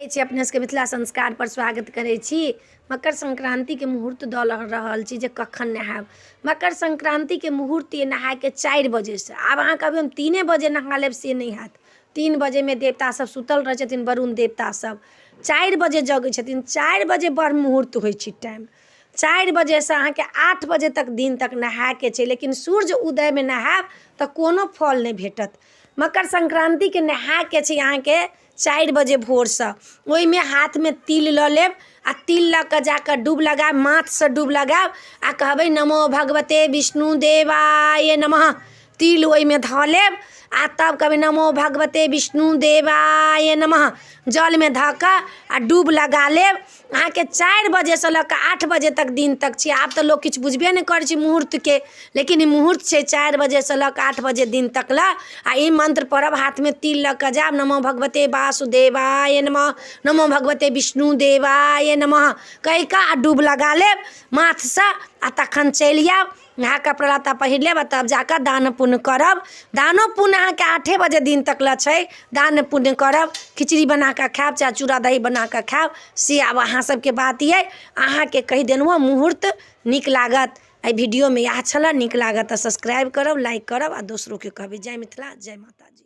छी अपने सबके मिथिला संस्कारपर स्वागत करै छी। मकर संक्रान्तिके मुहूर्त दऽ रहल छी जे कखन नहायब। मकर संक्रान्तिके मुहूर्त यऽ नहायके 4 बजेसँ। आब अहाँ कहबै हम 3 बजे नहा लेब, से नहि हैत। 3 बजेमे देवता सब सुतल रहै छथिन, वरुण देवता सब 4 बजे जगै छथिन। 4 बजे ब्रह्म मुहूर्त होइ छै टाइम। 4 बजेसँ अहाँके 8 बजे तक दिन तक नहायके छै, लेकिन सूर्य उदयमे नहायब तऽ कोनो फल नहि भेटत। मकर संक्रान्तिके नहायके छै अहाँके 4 बजे भोरसँ। ओहिमे हाथमे तिल लऽ लेब आ तिल लऽ कऽ जा कऽ डूब लगायब, माथसँ डूब लगायब आ कहबै नमो भगवते विष्णु देवाय नमः। तिल ओहिमे धऽ लेब आ तब कहबै नमो भगवते विष्णु देवाय नमः। जलमे धऽ कऽ आ डूब लगा लेब। अहाँके 4 बजेसँ लऽ कऽ 8 बजे तक दिन तक छै। आब तऽ लोक किछु बुझबे नहि करै छै मुहूर्तके, लेकिन ई मुहूर्त छै 4 बजेसँ लऽ कऽ 8 बजे दिन तक लए। आ ई मन्त्र पढ़ब, हाथमे तिल लऽ कऽ जायब, नमो भगवते वासुदेवाय नमः, नमो भगवते विष्णु देवाय नमः कहि कऽ आ डूब लगा लेब माथसँ आ तखन चलि आयब। नहा कपड़ा लत्ता पहिर लेब आ तब जाकऽ दान पुण्य करब। दानो पुण्य अहाँके 8 बजे दिन तक लए छै। दान पुण्य करब, खिचड़ी बनाकऽ खायब चाहे चूड़ा दही बनाकऽ खायब, से आब अहाँ सबके बात अइ। अहाँके कहि देलहुँ हँ मुहूर्त। नीक लागत एहि वीडियोमे इएह छलऽ। नीक लागत तऽ सब्सक्राइब करब, लाइक करब आ दोसरोके कहबै। जय मिथिला, जय माताजी।